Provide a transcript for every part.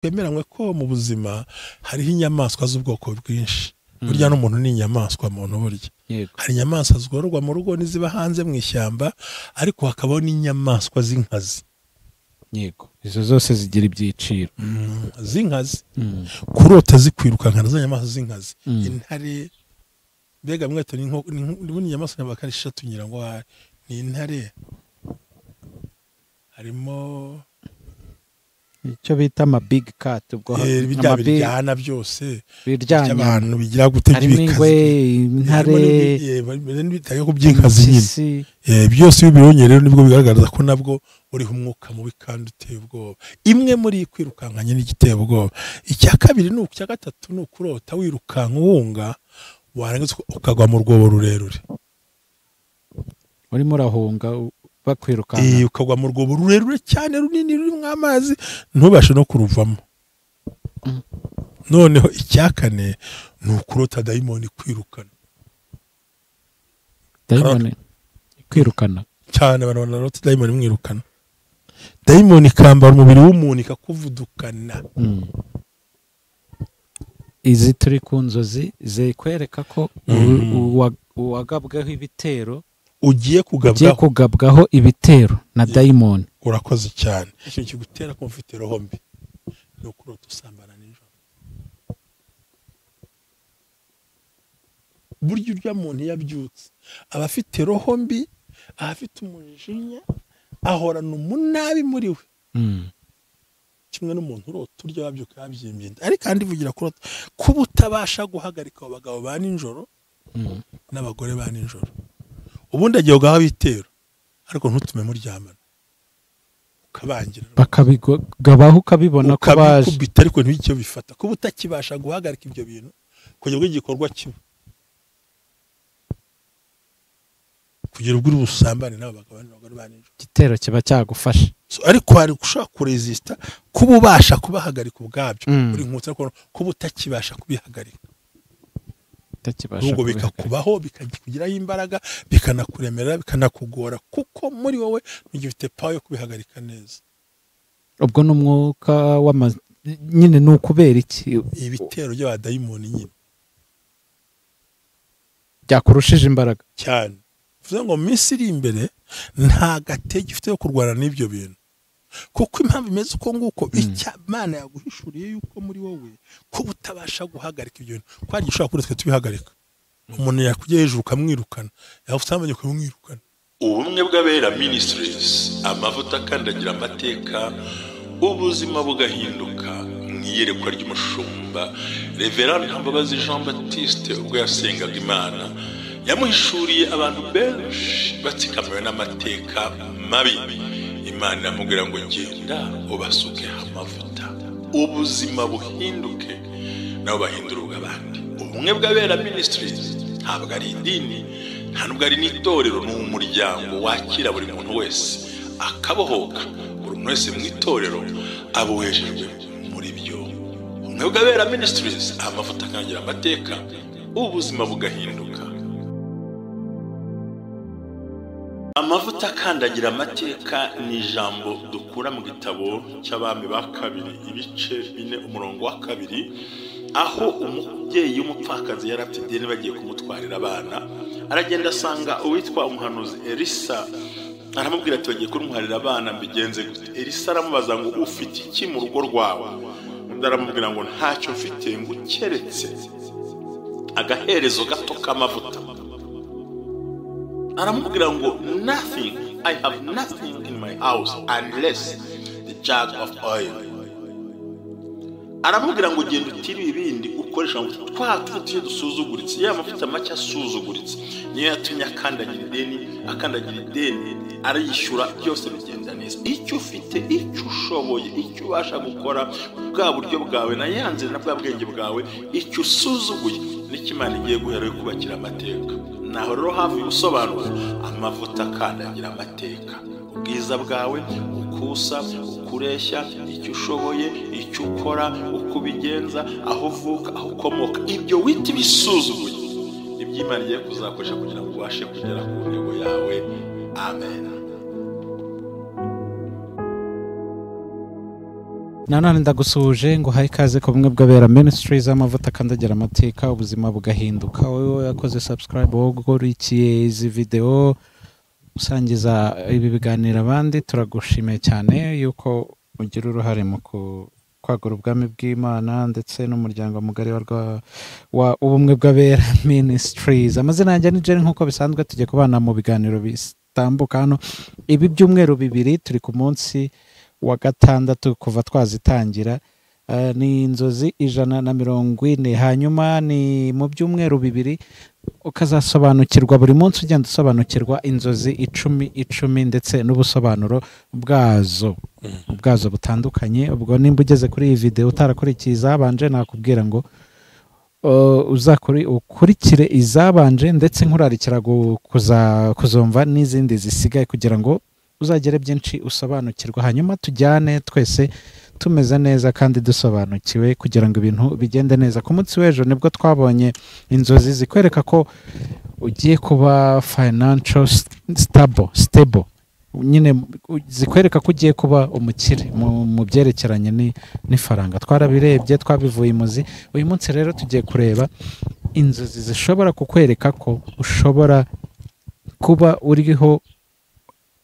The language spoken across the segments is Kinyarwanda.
Twemeranywe ko mu buzima hariho inyamaswa z'ubwoko bwinshi. Burya n'umuntu ni inyamaswa muntu burya. Hari inyamaswa zororwa mu rugo n'iziba hanze mu ishyamba, ariko hakabaho n'inyamaswa z'inkazi. Yego, izo zose zigira ibyiciro. Z'inkazi. Kurota zikwirukankana za nyamaswa z'inkazi. Intare mbega mweto ni inyamaswa bakari eshatu ngira ngo ni intare. Harimo icyo bita ama big cat, ubwo bijya biryana byose biryana abantu bigira gute by'ibikazi, intare n'ibitaye ko by'inkazi nyine byose bibonye rero nibwo bigaragaza ko nabwo uriho umwuka mubi kandi uteye ubwoba. Imwe muri kwirukankanye n'igiteye ubwoba. Icya kabiri ni icya gatatu ni ukurota wirukanka uhunga warangiza ukagwa mu rwobo rurerure. Urimo urahunga bakwirukanka, ukagwa mu rwobo rurerure cyane runini rurimo amazi ntubashe no kuruvamo. Noneho icya kane ni ukurota dayimoni kwirukana. Dayimoni kwirukana cyane, abantu barota dayimoni mwirukana. Dayimoni ikambara umubiri w'umuntu ikakuvudukana. Izi turi ku nzozi zikwereka ko uwagabweho ibitero, ugiye kugabwaho ibitero na dayimoni. Urakoze cyane. Ikintu kigutera kumva ufite roho mbi ni ukurota usambana nijoro. Burya urya muntu yabyutse aba afite roho mbi, aba afite umujinya, ahorana umunabi muri we. Kimwe n'umuntu urota urya wabyuka yabyimbye inda. Ariko kandi vugira kurota kuba utabasha guhagarika abo bagabo ba nijoro n'abagore ba nijoro. Ubundi agiye ugaha bitero ariko ntutume muryamana, ukabangira bakabigabaho ukabibona ko baje ukabikubita, ariko ntibicyo bifata. Kuba utakibasha guhagarika ibyo bintu kugera ubwo igikorwa kiba, kugera ubwo uri busambane n'abo bagabo n'abagore ba nijoro, igitero kiba cyagufashe. Ariko hari ushaka kuresista kuba ubasha kubahagarika ubwabyo uri nkutse, ariko kuba utakibasha kubihagarika nubwo bikakubaho bikakugiraho imbaraga bikanakuremerera bikanakugora, kuko muri wowe ntugifite power yo kubihagarika neza. Ubwo n'umwuka nyine ni ukubera iki? Ibitero by'abadayimoni nyine byakurushije imbaraga cyane. Bivuze ngo mu minsi iri imbere nta gatege ufite yo kurwana n'ibyo bintu, kuko impamvu imeze uko nguko icya Imana yaguhishuriye yuko muri wowe kuba utabasha guhagarika ibyo bintu, ko hari igishobora kuri twe tubihagarika. Umuntu yakujya hejuru ukamwirukana, yagusambanya ukamwirukana. Ubumwe bw'Abera Ministries, amavuta akandagira amateka, ubuzima bugahinduka. Mu iyerekwa ry'umushumba Reverend Ntambabazi Jean Baptiste ubwo yasengaga Imana, yamuhishuriye abantu benshi batsikamiwe n'amateka mabi. Imana iramubwira ngo genda ubasuke amavuta, ubuzima buhinduke, nabo bahindura ubw'abandi. Ubumwe bw'Abera Ministries ntabwo ari idini, nta nubwo ari n'itorero, ni umuryango wakira buri muntu wese akabohoka. Buri muntu wese mu itorero abohejejwe muri byo. Ubumwe bw'Abera Ministries, amavuta akangira amateka, ubuzima bugahinduka. Amavuta akandagira amateka ni ijambo dukura mu gitabo cy'Abami ba kabiri ibice 4 umurongo wa 2, aho umubyeyi w'umupfakazi yari afite ideni bagiye kumutwarira abana, aragenda asanga uwitwa umuhanuzi Elisa, aramubwira ati bagiye kumutwarira abana mbigenze gute? Elisa aramubaza ngo ufite iki mu rugo rwawe? Undi aramubwira ngo ntacyo mfite ngo ukeretse agaherezo gato k'amavuta. Aramubwira ngo nothing, I have nothing in my house unless the jug of oil. Aramubwira ngo genda utire ibindi ukoresha amavuta twa tuvuta dusuzuguritse, ya mavuta make asuzuguritse niyo yatumye akandagira ideni, akandagira ideni arayishyura, byose bigenda neza. Icyo ufite, icyo ushoboye, icyo ubasha gukora, bwa buryo bwawe na yanze na bwa bwenge bwawe, icyo usuzuguye nicyo Imana igiye guhera yo kubakira amateka. Naho rero havuye ubusobanuro, amavuta akandagira amateka. Ubwiza bwawe, ukusa, ukureshya, icyo ushoboye, icyo ukora, uko ubigenza, aho uvuka, aho ukomoka, ibyo wita ibisuzuguye nibyo Imana igiye kuzakoresha kugira ngo ubashe kugera ku ntego yawe. Amen. Nanone ndagusuhuje ngo uhaye ikaze ku Bumwe bw'Abera Ministries, amavuta akandagira amateka, ubuzima bugahinduka. Wowe wakoze subscribe, wowe ukurikiye izi video, usangiza ibi biganiro abandi, turagushimiye cyane yuko ugira uruhare mu kwagura ubwami bw'Imana ndetse n'umuryango mugari wa Ubumwe bw'Abera Ministries. Amazina yanjye ni Jerry, nk'uko bisanzwe tujye kubana mu biganiro bitambuka hano. Ibi byumweru bibiri turi ku munsi wa gatandatu kuva twazitangira. Ni inzozi 140, hanyuma ni mu byumweru bibiri ukazasobanukirwa, buri munsi ugenda usobanukirwa inzozi 10 10 ndetse n'ubusobanuro bwazo butandukanye. Ubwo nimba ugeze kuri iyi video utarakurikiye izabanje, nakubwira ngo ukurikire izabanje, ndetse nkurarikira kuzumva n'izindi zisigaye kugira ngo uzagere byinshi usobanukirwa, hanyuma tujyane twese tumeze neza kandi dusobanukiwe kugira ngo ibintu bigende neza. Ku munsi w'ejo nibwo twabonye inzozi zikwereka ko ugiye kuba financial stable, nyine zikwereka ko ugiye kuba umukire mu byerekeranye n'ifaranga. Twarabirebye, twabivuye imuzi. Uyu munsi rero tugiye kureba inzozi zishobora kukwereka ko ushobora kuba uriho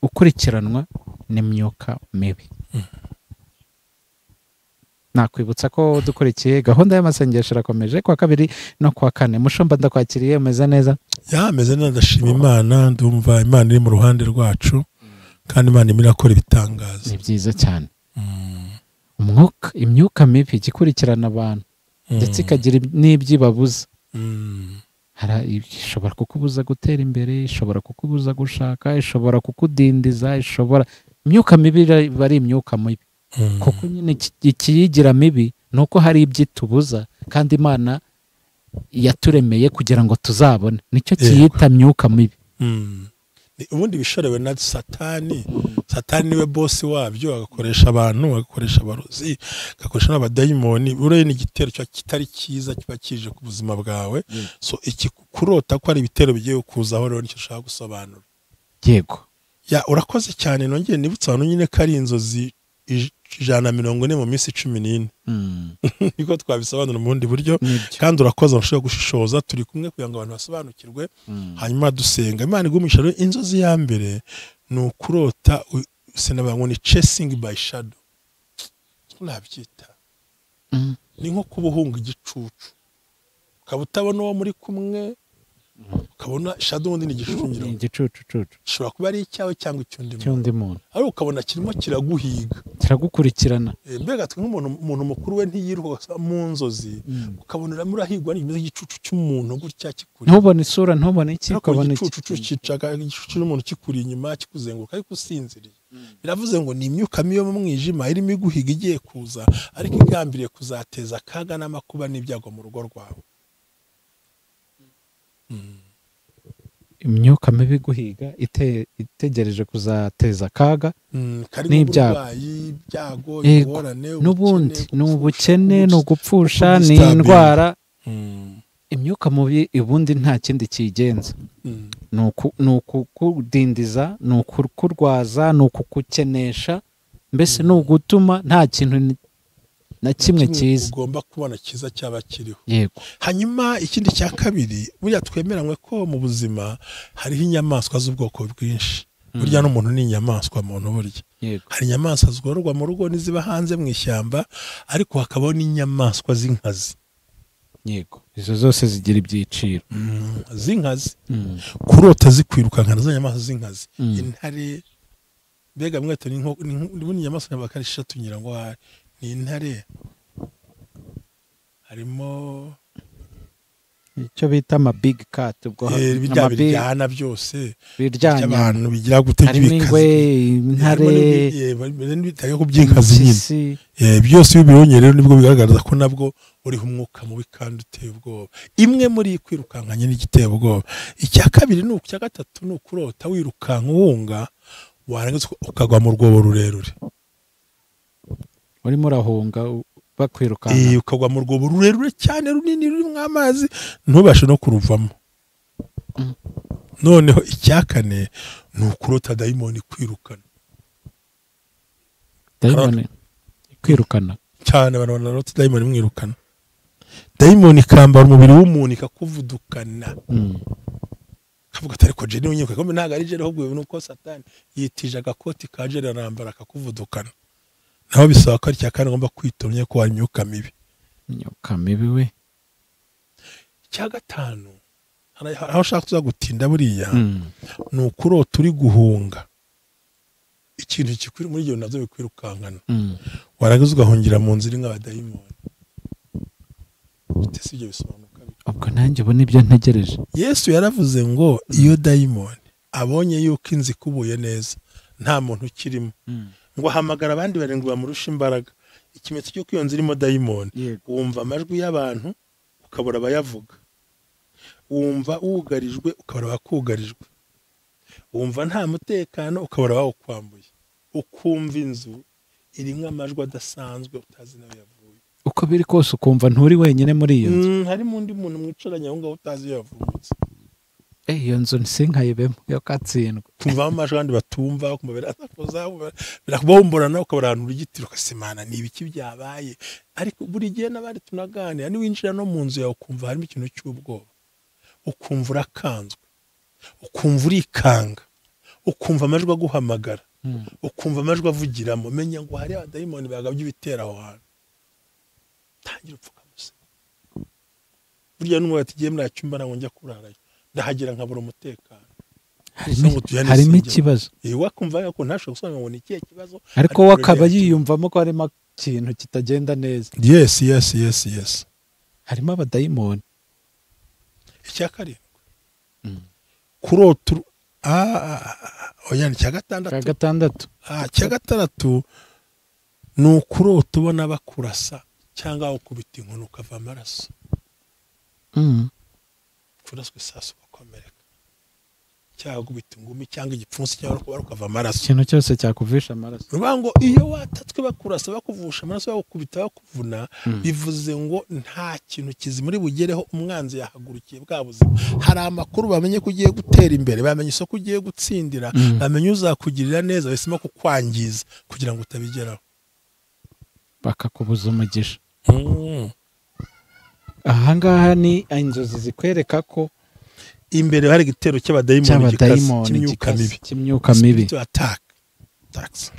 ukurikiranwa n'imyuka mibi. Nakwibutsa ko dukurikiye gahunda y'amasengesho irakomeje kuwa kabiri no kuwa kane. Mushumba, ndakwakiriye, umeze neza? Meze neza, ndashima Imana, ndumva Imana iri mu ruhande rwacu kandi Imana irimo irakora ibitangaza. Ni byiza cyane. Imyuka mibi ikurikirana abantu ndetse ikagira n'ibyibabuza. Ishobora kukubuza gutera imbere, ishobora kukubuza gushaka, ishobora kukudindiza, ishobora imyuka mibi iba ari imyuka mibi. Kuko nyine ikiyigira mibi nuko hari ibyitubuza kandi Imana yaturemeye kugira ngo tuzabone, nicyo kiyita myuka mibi. Ubundi bishorewe na Satani. Satani niwe boss wabyo, agakoresha abantu, agakoresha abarozi, agakoresha n'abadayimoni. Buriya ni igitero kitari cyiza kiba kije ku buzima bwawe. So iki kurota ko ari ibitero bigiye kuzaho rero nicyo ushaka gusobanura. Yego. Ya, urakoze cyane. Nongeye nibutsa abantu nyine ko ari inzozi 140 mu minsi 14. Niko twabisobanura mu bundi buryo, kandi urakoze urashobora gushishoza, turi kumwe kugira ngo abantu basobanukirwe. Hanyuma dusenga Imana igumisha. Rero inzozi ya mbere ni ukurota sinabango ni chasing by shadow, nabyita ni nko kubuhunga igicucu, ukaba utabona uwo muri kumwe, ukabona shadow undi ni igicucu, igicucu gishobora kuba ari icyawe cyangwa icy'undi muntu, ariko ukabona kirimo kiraguhiga, kiragukurikirana. Mbega twe nk'umuntu mukuru we ntiyiruka mu nzozi, ukabona uramurahigwa n'ikimeze igicucu cy'umuntu gutya kikuri, ntubone isura, ntubone iki, ukabona igicucu cicaga igicucu cy'umuntu kikuri inyuma kikuzenguruka ariko usinziriye. Biravuze ngo ni imyuka mibi yo mu mwijima irimo iguhiga igiye kuza, ariko igambiriye kuzateza akaga n'amakuba n'ibyago mu rugo rwawe. Imyuka mibi guhiga itegereje kuzateza akaga n'ibyago, n'ubundi ni ubukene, ni ugupfusha, ni indwara. Imyuka mibi ubundi nta kindi kiyigenza, ni ukukudindiza, ni ukukurwaza, ni ukukukenesha, mbese ni ugutuma nta kintu na kimwe cyiza ugomba kubona cyiza cyaba kiriho. Yego. Hanyuma ikindi cya kabiri, burya twemeranywe ko mu buzima hariho inyamaswa z'ubwoko bwinshi. Burya n'umuntu ni inyamaswa muntu burya. Hari inyamaswa zororwa mu rugo n'iziba hanze mu ishyamba, ariko hakabaho n'inyamaswa z'inkazi. Yego. Izo zose zigira ibyiciro. Z'inkazi. Kurota zikwirukankana za nyamaswa z'inkazi. Intare, mbega mwete ni inyamaswa nyabakari 3 ngira ngo ni intare, harimo icyo bita ama big cat, ubwo biryana byose biryana abantu bigira gute, ingwe, intare, bitari kubyinkazi nyine. Byose iyo ubibonye rero nibwo bigaragaza ko nabwo uriho umwuka mubi kandi uteye ubwoba. Imwe muri kwirukankanye n'igiteye ubwoba. Icya kabiri ni icya gatatu ni ukurota wirukanka uhunga, warangiza ukagwa mu rwobo rurerure. Urimo urahunga bakwirukanka, ukagwa mu rwobo rurerure cyane runini rurimo amazi ntubashe no kuruvamo. Noneho icya kane ni ukurota dayimoni kwirukana. Dayimoni Ikwirukana cyane. Abantu banarota dayimoni imwirukana, dayimoni ikambara umubiri w'umuntu ikakuvudukana. Kavuga ati ariko Jerry unyiruka, kumbe ntabwo ari Jerry, ahubwo nuko Satani yitije agakoti ka Jerry arambara akakuvudukana. Naho bisaba ko ari icya kane ugomba kwitomya ko hari imyuka mibi. Imyuka mibi we. Icya gatanu, aho ushaka tuza gutinda buriya, ni ukurota uri guhunga ikintu kikwiri muri ibyo nabyo bikwirukankana, warangiza ugahungira mu nzira nk'abadayimoni. Si ibyo bisobanuka? Ubwo nanjye ubu nibyo ntegereje. Yesu yaravuze ngo iyo dayimoni abonye yuko inzu ikubuye neza nta muntu ukirimo, ngo ahamagara abandi barindwi bamurusha imbaraga. Ikimenyetso cy'uko iyo nzu irimo dayimoni, wumva amajwi y'abantu ukabura abayavuga, wumva wugarijwe ukabura abakugarijwe, wumva nta mutekano ukabura abawukwambuye, ukumva inzu irimo amajwi adasanzwe utazi nawe yavuye. Uko biri kose ukumva nturi wenyine muri iyo nzu, harimo undi muntu mwicaranye aho ngaho utazi iyo yavutse. Iyo nzu sinkayibemo yo katsindwa. Kumva amajwi abandi batumva, kumva birasakuza, birabomborana, ukabura ahantu urugitiro ukasimana ni ibiki byabaye. Ariko buri gihe n'abandi tunaganira, niwinjira no mu nzu yawe ukumva harimo ikintu cy'ubwoba, ukumva urakanzwe, ukumva urikanga, ukumva amajwi aguhamagara, ukumva amajwi avugiramo, menya ngo hari abadayimoni bagabye ibitero aho hantu. Tangira upfukamuse. Burya n'umwe ati muri cyumba ntabwo njya kurarayo, ndahagera nkabura umutekano. Harimo ikibazo. Wakumva ko ntashobora gusobanura ngo ni ikihe kibazo, ariko we akaba yiyumvamo ko harimo ikintu kitagenda neza. Yes, yes, yes, yes. Harimo abadayimoni. Icya karindwi, kurota oya ni icya gatandatu. Icya gatandatu ni ukurota ubona bakurasa cyangwa ukubita inkono ukava amaraso. Kuraswa isasu ugakomereka, cyangwa gubita ingumi cyangwa igipfunsi cyangwa kubara ukava amaraso. Ikintu cyose cyakuvisha amaraso. Ruvuga ngo iyo watatswe bakurasa bakuvusha amaraso bakukubita bakuvuna, bivuze ngo nta kintu kizima uri bugereho, umwanzi yahagurukiye bwa buzima. Hari amakuru bamenye ko ugiye gutera imbere, bamenye isoko ugiye gutsindira, bamenye uzakugirira neza, bahisemo kukwangiza kugira ngo utabigeraho, bakakubuza umugisha. Aha ngaha ni inzozi zikwereka ko imbere hari igitero cy'abadayimoni cy'imyuka mibi, attacks.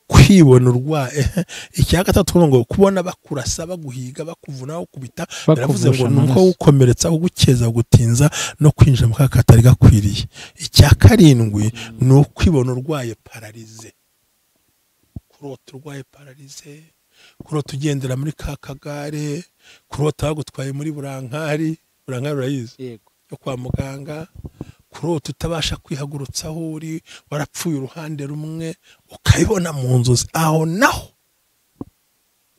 Kwibona urwaye. Icya gatatu ngo kubona bakurasa baguhiga bakuvuna bakubita, biravuze ngo nuko ukomeretsa ugukeza gutinza no kwinjira mu katari gakwiriye. Icya karindwi ni ukwibona urwaye pararize, kurota urwaye pararize, kurota ugendera muri ka kagare, kurota bagutwaye muri burankari, burankari urayizi yo kwa muganga, kurota utabasha kwihagurutsa aho uri, warapfuye uruhande rumwe, ukabibona mu nzozi. Aho naho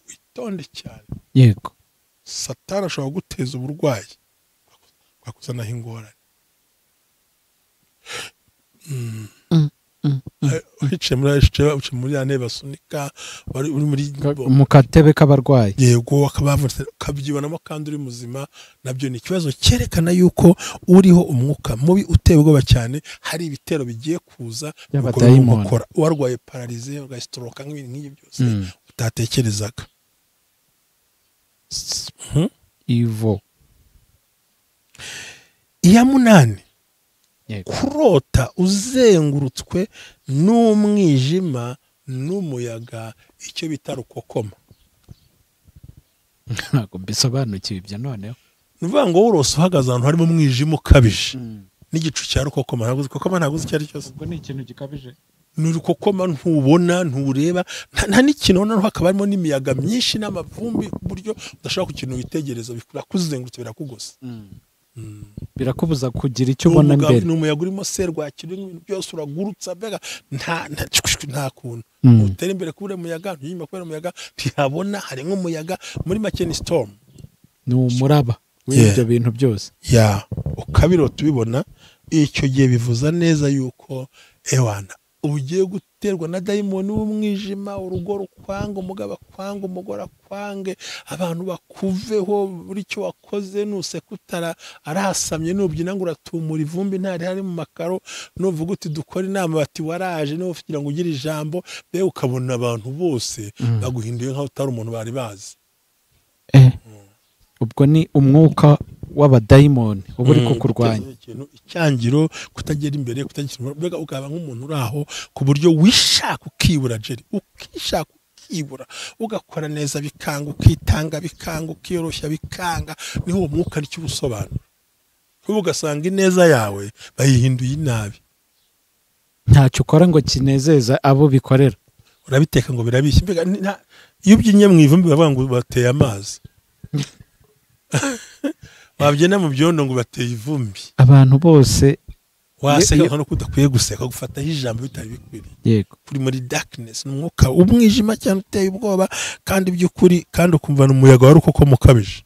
witonde cyane. Yego, Satani ashobora guteza uburwayi bwakuzanaho ingorane. Wicaye muri ya ntebe basunika, uri muri mu katebe k'abarwayi, yego, akabavunitse ukabyibonamo kandi uri muzima, nabyo ni ikibazo cyerekana yuko uriho umwuka mubi uteye ubwoba cyane. Hari ibitero bigiye kuza gukora, warwaye pararize, urwaye stroke, nk'ibintu nk'ibyo byose utatekerezaga. Ivo iya munani, kurota uzengurutswe n'umwijima n'umuyaga, icyo bita rukokoma. Ntabwo mbisobanukiwe ibyo noneho. Ni ukuvuga ngo worose uhagaze ahantu harimo umwijima ukabije n'igicu cya rukokoma, ntabwo rukokoma ntabwo uzi icyo ari cyo. Ubwo ni ikintu gikabije. Ni rukokoma, ntubona, ntureba, nta n'ikintu ubona, hakaba harimo n'imiyaga myinshi n'amavumbi ku buryo udashobora kukintu witegereza, birakuzengurutse, birakugose. Birakubuza kugira icyo ubona mbere. Ni umuyaga urimo serwakira, ibintu byose uragurutsa, mbega nta kuntu utera imbere kubera umuyaga, ntinyuma kubera umuyaga, ntihabona, hari nk'umuyaga, muri make ni storm, ni umuraba w'ibyo bintu byose. Ya ukabirota ubibona, icyo gihe bivuza neza yuko ewana ugiye Guterwa na dayimoni w'umwijima, urugo rukwanga, umugabo akwanga, umugore akwange, abantu bakuveho, buri cyo wakoze nuseka utara arahasamye, nubyina ngo uratumura ivumbi ntari hari mu makaro, nuvuga uti dukora inama bati waraje, niba kugira ngo ugire ijambo, be ukabona abantu bose baguhinduye nkaho utari umuntu bari bazi. Ubwo ni umwuka w'abadayimoni uba uri kukurwanya. Icyangiro, kutagera imbere, kutagira, mbega ukaba nk'umuntu uri aho ku buryo wishaka ukibura, Jerry, ukishaka ukibura, ugakora neza bikanga, ukitanga bikanga, ukiyoroshya bikanga. Niho uwo mwuka nicyo ubusobanura. Ubu ugasanga ineza yawe bayihinduye inabi. Ntacyo ukora ngo kinezeza abo bikorera. Urabiteka ngo birabishye. Mbega iyo ubyinye mu ivumbi bavuga ngo bateye amazi. Wabyina mu byondo ngo bateye ivumbi. Abantu bose waseka nko kudakwiye guseka, gufataho ijambo bitari bikwiriye. Yego. Kuri muri darkness, n'umwuka umwijima cyane uteye ubwoba, kandi by'ukuri, kandi ukumva n'umuyaga wari uko mukabije.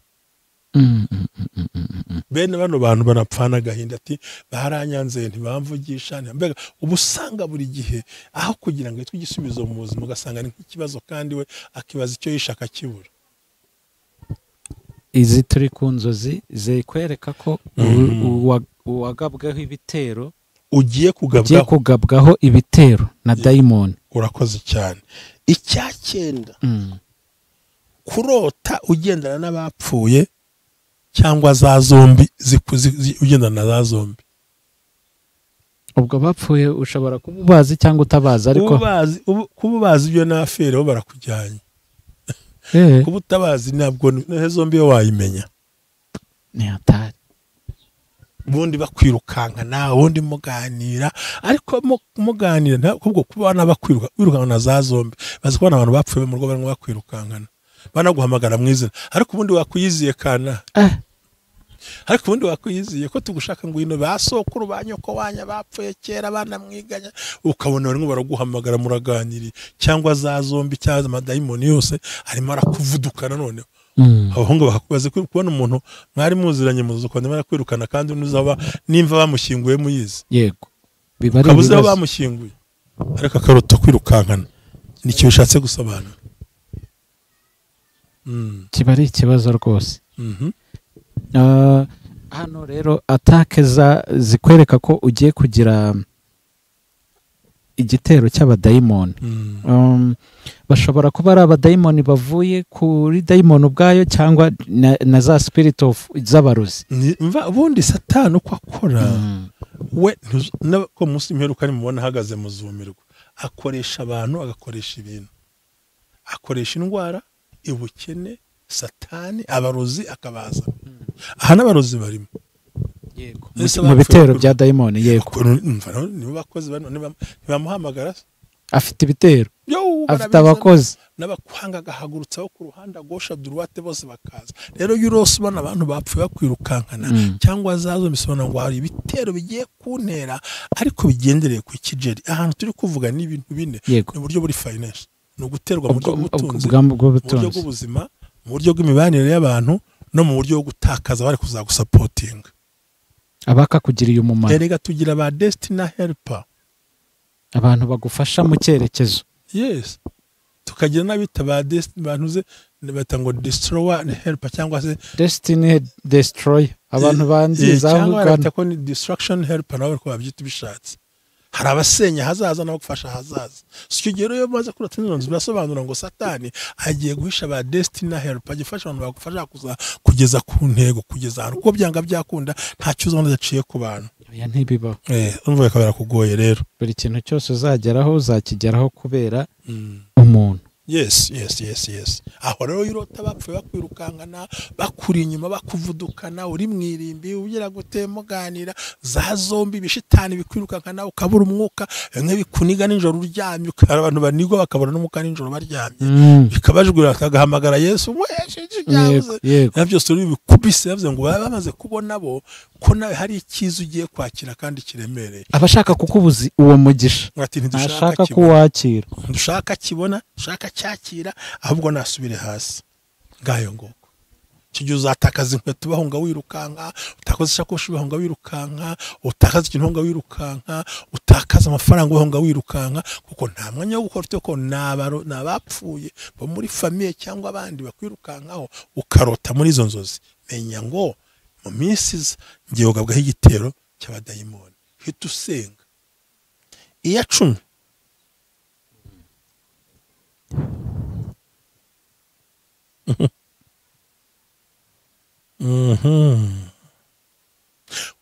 Bene bano bantu banapfana agahinda ati baranyanze ntibamvugisha, mbega uba usanga buri gihe aho kugira ngo yitwe igisubizo mu buzima ugasanga ni nk'ikibazo, kandi we akibaza icyo yishaka akibura. Izi turi ku nzozi zikwereka ko uwagabweho ibitero, ugiye kugabwaho ibitero na dayimoni. Urakoze cyane. Icya cyenda, kurota ugendana n'abapfuye cyangwa za zombi, ugendana na za zombi. Ubwo bapfuye ushobora kuba ubazi cyangwa utabazi, ariko kuba ubazi ibyo n'afere bo barakujyanye. Kuba utabazi ntabwo zombi yo wayimenya. Ni hatari. Ubundi bakwirukankana, ubundi muganira, ariko muganira ntabwo kuba n'abakwiruka wirukankana na za zombi. Bazi kubona abantu bapfuye mu rugo barimo bakwirukankana, banaguhamagara mu izina, ariko ubundi wakwiyiziye kana. Ariko ubundi wakwiyiziye ko tugushaka ngo ino ba sokuru ba nyoko wanya bapfuye kera banamwiganya, ukabona barimo baraguhamagara muraganiri, cyangwa za zombi cyangwa amadayimoni yose arimo arakuvudukana. Noneho abahungu bakakubaza kubona umuntu mwari muziranye muzuko ndimo arakwirukana, kandi nuzaba nimva bamushyinguye muyizi. Yego, biba ari ibibazo bamushyinguye, ariko akarota kwirukankana nicyo bishatse gusobanura. Kiba ari ikibazo rwose. Hano rero atake zikwereka ko ugiye kugira igitero cy'abadayimoni. Bashobora kuba ari abadayimoni bavuye kuri dayimoni ubwayo, cyangwa na za spirit of z'abarozi. Ubundi Satani uko akora we, ko munsi imperuka nimubona ahagaze muzumirwa, akoresha abantu, agakoresha ibintu, akoresha indwara, ubukene, Satani, abarozi akabaza. Aha n'abarozi barimo. Yego. Mu bitero bya dayimoni. Yego. Nibo bakozi ntibamuhamagara, afite ibitero, afite abakozi n'abakwanga, agahagurutsa aho ku ruhande agosha droite bose bakaza. Rero iyo urose ubona abantu bapfuye bakwirukankana cyangwa zazo, bisobanura ngo hari ibitero bigiye kuntera, ariko bigendereye ku kijeri. Ahantu turi kuvuga ni ibintu bine. Ni uburyo buri finance, ni uguterwa mu buryo bw'ubutunzi, mu buryo bw'ubuzima, mu buryo bw'imibanire y'abantu, no mu buryo bwo gutakaza bari kuzagusapotinga, abakakugiriye umumaro. Erega tugira ba destiny helper, abantu bagufasha mu cyerekezo. Yes. Tukagira n'abita ba destiny, bantuze bata ngo destroyer helper, cyangwa se destiny destroy, abantu bangiza, cyangwa bata ko ni destruction helper, nabo ko babyita bishatse. Hari abasenya hazaza n'abagufasha hazaza. Icyo gihe rero maze kurota inzozi birasobanura ngo Satani agiye guhisha ba destiny helper, agifasha abantu bagufasha kugeza ku ntego, kugeza ahantu kuko byanga byakunda ntacyo uzabona udaciye ku bantu. Oya ntibibaho. Urumva bikaba birakugoye rero. Buri kintu cyose uzageraho uzakigeraho kubera umuntu. Yes, yes, yes, yes. Aho rero urota bapfuye bakwirukankana, bakuri inyuma, bakuvudukana, uri mwirimbi, ugira gute muganira, za zombi bishitani bikwirukankana, ukabura umwuka, bimwe bikuniga nijoro uryamye, ukara abantu banigwa bakabura n'umwuka nijoro baryamye. Bikabajwira akagahamagara Yesu, Yego. Nabyo byose bikubise yavuze ngo baba bamaze kubona bo ko nawe hari icyiza ugiye kwakira kandi kiremereye. Abashaka kukubuza uwo mugisha. Ati ntidushaka kuwakira. Dushaka kibona, dushaka cyakira, ahubwo nasubire hasi. Ngayo ngoko. Icyo gihe uzatakaza inkweto bahunga wirukanka, utakaza ishakoshi bahunga wirukanka, utakaza ikintu bahunga wirukanka, utakaza amafaranga bahunga wirukanka, kuko nta mwanya wo gukora ufite, ko ni abapfuye bo muri famiye cyangwa abandi bakwirukankaho, ukarota muri izo nzozi. Menya ngo mu minsi iza ngiye kugabwaho igitero cy'abadayimoni. Hita usenga. Iya 10,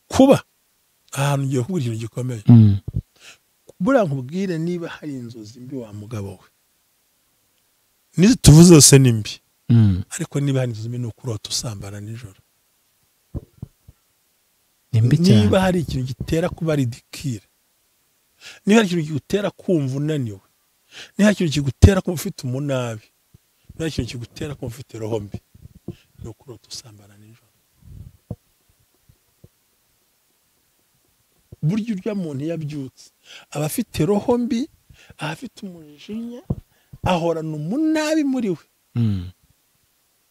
kuba ahantu ugiye kubwira ikintu gikomeye. Buriya nkubwire, niba hari inzozi mbi wa mugabo we, nizo tuvuze zose ni mbi, ariko niba hari inzozi mbi ni ukurota usambana nijoro. Niba hari ikintu gitera kuba ridikira, niba hari ikintu kigutera kumva unaniwe, niba hari ikintu kigutera kumva ufite umunabi, niba hari ikintu kigutera kumva ufite roho mbi, ni ukurota usambana nijoro. Burya urya muntu yabyutse aba afite roho mbi, aba afite umujinya, ahorana umunabi muri we,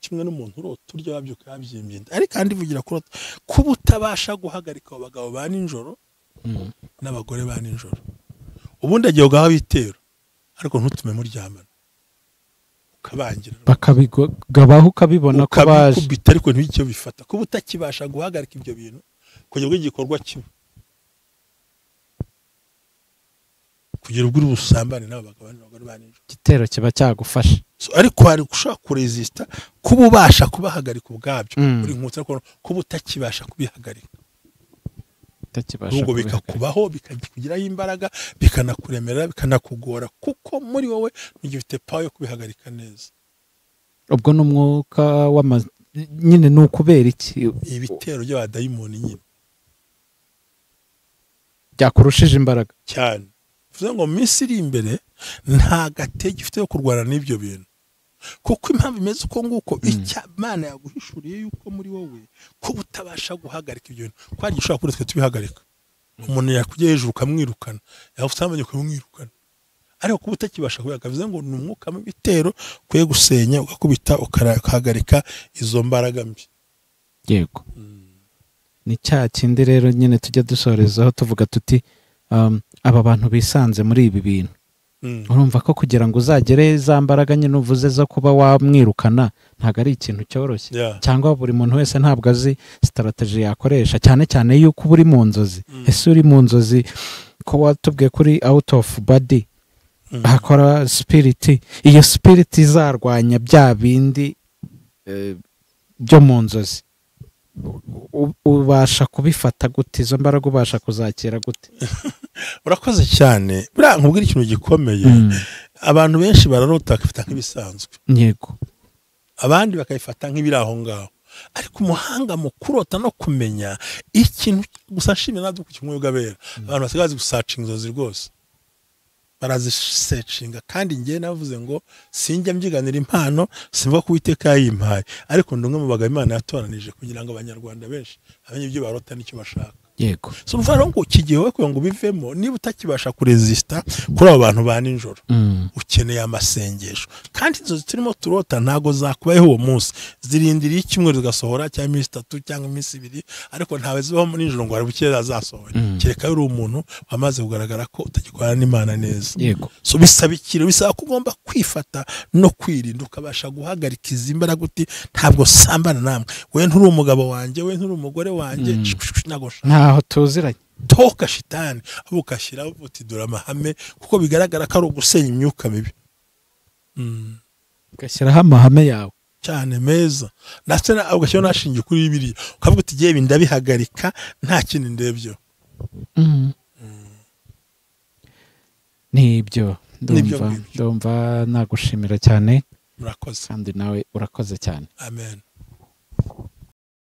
kimwe n'umuntu urota urya wabyuka yabyimbye inda. Ariko kandi vugira kurota kuba utabasha guhagarika abo bagabo ba nijoro n'abagore ba nijoro. Ubundi agiye ugaha ibitero, ariko ntutume muryamana, ukabangira bakabigabaho, ukabibona ko baje ukabikubita, ariko ntibicyo bifata. Kuba utakibasha guhagarika ibyo bintu kugera ubwo igikorwa kiba, kugira ubwo ubusambane n'abo bagabo n'abagore ba nijoro, igitero kiba cyagufasha. So, ariko hari ushobora kuresista kuba ubasha kubahagarika ubwabyo, uri nkutse, ariko kuba utakibasha kubihagarika, ubwo bikakubaho, bikakugiraho imbaraga, bikanakuremera, bikanakugora, kuko muri wowe ntugifite power yo kubihagarika neza. Ubwo n'umwuka w'ama nyine ni ukubera iki? Ibitero by'abadayimoni nyine byakurushije imbaraga cyane. Bivuze ngo mu minsi iri imbere nta gatege ufite yo kurwana n'ibyo bintu, kuko impamvu imeze uko nguko, icya Imana yaguhishuriye yuko muri wowe kuba utabasha guhagarika ibyo bintu, ko hari igishobora kuri twe tubihagarika. Umuntu yakujya hejuru ukamwirukana, yagusambanya ukamwirukana, ariko kuba utakibasha kubihagarika bivuze ngo ni umwuka w'ibitero ukwiye gusenya, ugakubita, ukahagarika izo mbaraga mbi. Yego, ni cya kindi rero nyine tujya dusorezaho tuvuga tuti aba bantu bisanze muri ibi bintu. Urumva ko kugira ngo uzagere za mbaraga nyine uvuze zo kuba wamwirukana ntabwo ari ikintu cyoroshye, cyangwa buri muntu wese ntabwo azi strategy yakoresha, cyane cyane yuko uri mu nzozi. Ese uri mu nzozi ko watubwiye kuri out of body hakora spirit, iyo spirit izarwanya bya bindi byo mu nzozi, ubasha kubifata gute? Izo mbaraga ubasha kuzakira gute? Urakoze cyane. Buriya nkubwira ikintu gikomeye, abantu benshi bararota bakabifata nk'ibisanzwe, yego, abandi bakabifata nk'ibiri aho ngaho, ariko umuhanga mu kurota no kumenya ikintu gusa, nshimira nabyo ku kimwe ugabera, abantu basigaye bazi gusacinga inzozi rwose, barazisecinga. Kandi njye navuze ngo sinjya mbyiganira impano, simvuga ko Uwiteka yayimpaye, ariko ndi umwe mu bagabo Imana yatoranije kugira ngo abanyarwanda benshi bamenye ibyo barota n'icyo bashaka. Yego. So umva rero ngo iki gihe wowe kugira ngo ubivemo, niba utakibasha kuresista kuri abo bantu ba nijoro, ukeneye amasengesho. Kandi inzozi turimo turota ntago zakubayeho uwo munsi, zirindiriye icyumweru zigasohora, cyangwa iminsi 3 cyangwa iminsi 2, ariko ntawe zibaho nijoro ngo harabukeye azasohora, kereka uri umuntu wamaze kugaragara ko utagikorana n'Imana neza. Yego. So bisaba ikiro, bisaba ko ugomba kwifata no kwirinda, ukabasha guhagarika izi mbaraga uti ntabwo sambana namwe, we nturi umugabo wanjye, we nturi umugore wanjye, ntago ntaho tuziranye, toka shitani, abo ukashyira uti dore amahame, kuko bigaragara ko ari ugusenya imyuka mibi. Ugashyiraho amahame yawe cyane meza, ndetse ugashyiraho n'ashingiye kuri Bibiliya, ukavuga uti igihe ndabihagarika nta kindi ndebyo. Nibyo, ndumva nagushimira cyane. Murakoze. Kandi nawe urakoze cyane. Amen.